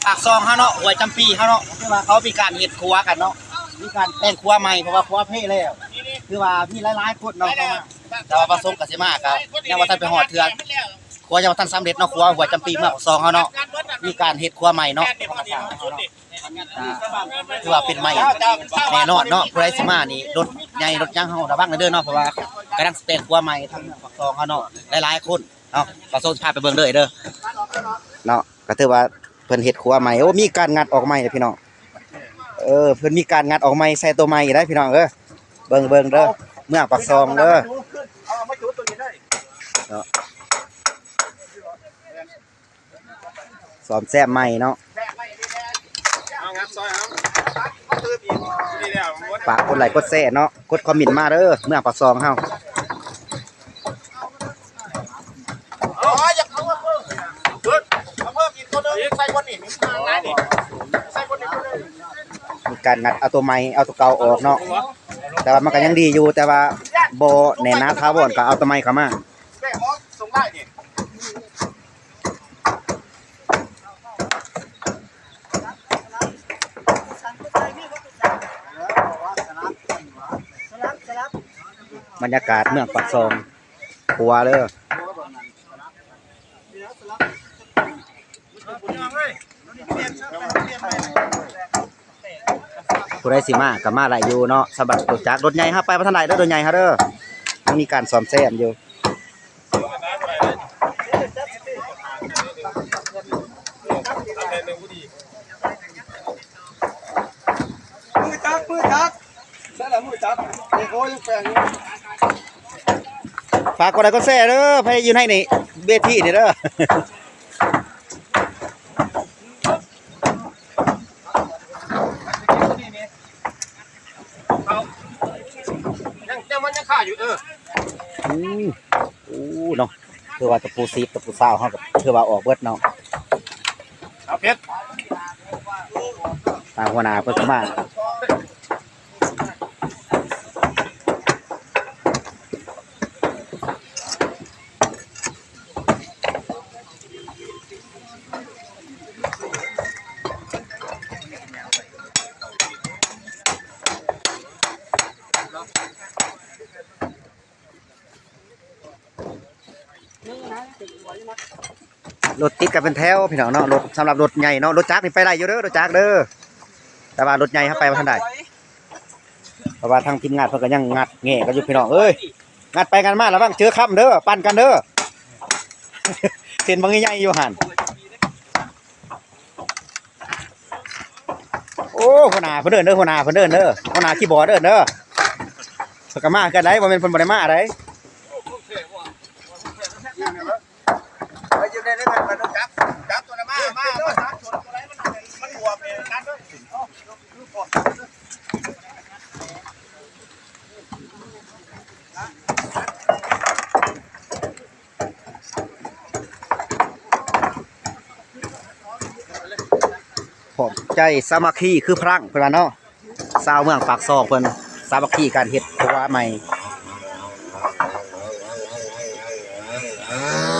ປາກຊ່ອງເຮົາເນາະ ຫ້ວຍຈຳປີເຮົາເນາະ ຄືວ່າເຂົາມີການເຮັດຂົວກັນເນາະ ມີການແຕ່ງຂົວໃໝ່ ເພາະວ່າຂົວເພແລ້ວ ຄືວ່າມີຫຼາຍໆຄົນເນາະເຂົ້າມາ ແຕ່ວ່າປະສົງກະຊິມາ ກະຍັງບໍ່ທັນໄປຮອດເທື່ອ ຂົວຍັງບໍ່ທັນສຳເລັດເນາະ ຂົວຫ້ວຍຈຳປີເມືອງປາກຊ່ອງເຮົາເນາະ ມີການເຮັດຂົວໃໝ່ເນາະ ກະຖືວ່າເປັນໃໝ່ແນ່ນອນເນາະ ຜູ້ໃດຊິມານີ້ ລົດໃຫຍ່ລົດຫຍັງເຮົາລະວັງແດ່ເດີເນາະ ເພາະວ່າກຳລັງແຕ່ງຂົວໃໝ່ທາງເມືອງປາກຊ່ອງເຮົາເນາະ ຫຼາຍໆຄົນເນາະ ປະສົງຊິພາໄປເບິ່ງເດີເດີເນາະ ກະຖືວ່າເພິ່ນເຮັດຂົວໃໝ່ ໂອ້ ມີການງັດອອກໃໝ່ເດ້ພີ່ນ້ອງ ເອີ ເພິ່ນມີການງັດອອກໃໝ່ ໃສ່ໂຕໃໝ່ໄດ້ພີ່ນ້ອງເອີຍ ເບິ່ງເບິ່ງເດີ ເມືອງປາກຊ່ອງເດີ ເອົາມາຈຸດໂຕນີ້ໄດ້ເນາະ ສ້ອມແຊມໃໝ່ເນາະ ເອົາງັດຊອຍເອົາ ມາຕື່ມອີກ ນີ້ແລ້ວ ຝາກກົດໄລກົດແຊເນາະ ກົດຄອມເມັນມາເດີ ເມືອງປາກຊ່ອງເຮົາ ເອົາ ຢາກເອົາມາເພີ່ມ ເອົາເພີ່ມອີກໂຕໜຶ່ງ ໃສ່ບ່ອນນີ້ ໃສ່ບ່ອນນີ້ ມີການງັດເອົາໂຕໃໝ່ ເອົາໂຕເກົ່າອອກເນາະ ແຕ່ວ່າມັນກະຍັງດີຢູ່ ແຕ່ວ່າບໍ່ແໜ້ນໜາຖາວອນ ກະເອົາໂຕໃໝ່ເຂົ້າມາ ແບກອອກ ສົ່ງໄດ້ນີ້ ບັນຍາກາດເມືອງປາກຊ່ອງ ຂົວເດີ ຜູ້ໃດຊິມາກະມາໄດ້ຢູ່ເນາະ ສຳລັບລົດຈັກ ລົດໃຫຍ່ເຮົາໄປບໍ່ທັນໄດ້ເດີ ລົດໃຫຍ່ເຮົາເດີ ຍັງມີການສ້ອມແຊມຢູ່ ມືຈັກ ມືຈັກ ໃສ່ລະມືຈັກ ໂອ້ ຍັງແປງຢູ່ ຝາກກົດໄລກົດແຊເດີ ໃຜຢູ່ໃນນີ້ ເວທີນີ້ເດີ ເອົາ ຍັງ ຍັງ ມັນຍັງຄາຢູ່ ເອີ ອືມ ໂອ້ ເນາະ ຄືວ່າຕະປູສິບ ຕະປູຊາວເຮົາກະຄືວ່າອອກເບິດເນາະ ເອົາເພັດ ທາງຫົວໜ້າເພິ່ນກະມາ ລົດຕິດກັນເປັນແຖວພີ່ນ້ອງເນາະ ລົດ ສຳລັບລົດໃຫຍ່ເນາະ ລົດຈັກນີ້ໄປໄດ້ຢູ່ເດີ ລົດຈັກເດີ ແຕ່ວ່າລົດໃຫຍ່ເຮົາໄປບໍ່ທັນໄດ້ ເພາະວ່າທາງທີມງານເພິ່ນກະຍັງງັດແງ່ກັນຢູ່ພີ່ນ້ອງເອີຍ ງັດໄປງັດມາລະວັງເຈີຄຳເດີ ປັ່ນກັນເດີ ເສັ້ນບັກໃຫຍ່ໆຢູ່ຫັ້ນ ໂອ້ ຫົວໜ້າເພິ່ນເອີ້ນເດີ ຫົວໜ້າເພິ່ນເອີ້ນເດີ ຫົວໜ້າຄີບອດເອີ້ນເດີ ເພິ່ນກະມາຄືກັນໄດ໋ ບໍ່ແມ່ນເພິ່ນບໍ່ໄດ້ມາໄດ໋ ໄປຢູ່ໃນນັ້ນ ມັນຈັບ ຈັບໂຕນັ້ນມາ ມາ ມາ ສາມຊົນໂຕໃດ ມັນ ມັນບວມເອງ ນັ້ນເດີ ພ້ອມໃຈສາມັກຄີຄືພລັງ ເພິ່ນວ່າເນາະ ຊາວເມືອງປາກຊ່ອງເພິ່ນສາມັກຄີການເຮັດຄົວໃໝ່ ໂອ້